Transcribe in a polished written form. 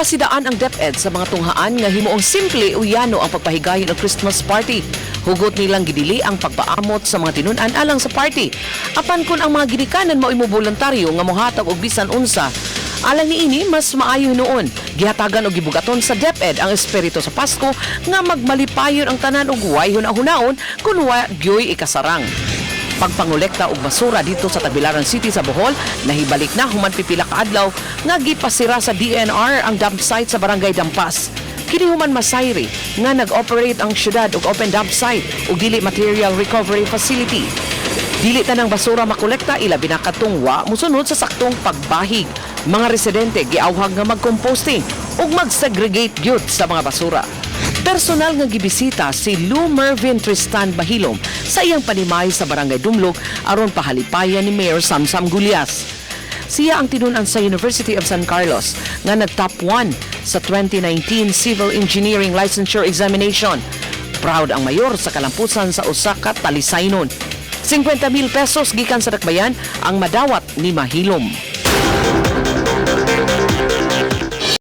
Gipasidaan ang DepEd sa mga tunghaan nga himuong simple o yano ang pagpahigayon og Christmas party. Hugot nilang gidili ang pagpaamot sa mga tinun-an alang sa party. Apan kun ang mga ginikanan mao mo voluntaryo nga mohatag og bisan unsa, alang niini mas maayo hinuon. Gihatagan og gibugaton sa DepEd ang espiritu sa Pasko nga magmalipayon ang tanan og way huna-hunaon kun wa gyoy ikasarang. Pagpangolekta og basura dito sa Tagbilaran City sa Bohol nahibalik na human pipila ka adlaw nga gipasira sa DENR ang dump site sa Barangay Dampas. Kini human masayri nga nag-operate ang syudad og open dump site ug dili material recovery facility. Dili tanang basura makolekta, ilabi na katong wa mosunod sa saktong pagbahig. Mga residente giawhag nga mag-composting ug mag-segregate gyud sa mga basura. Personal nga gibisita si Lou Mervin Tristan Bahilom sa iyang panimay sa Barangay Dumlog aron pahalipayan ni Mayor Samsam Gullas. Siya ang tinun-an sa University of San Carlos nga nag-top 1 sa 2019 Civil Engineering Licensure Examination. Proud ang mayor sa kalampusan sa usa ka talisaynon. 50 mil pesos gikan sa dakbayan ang madawat ni Mahilom.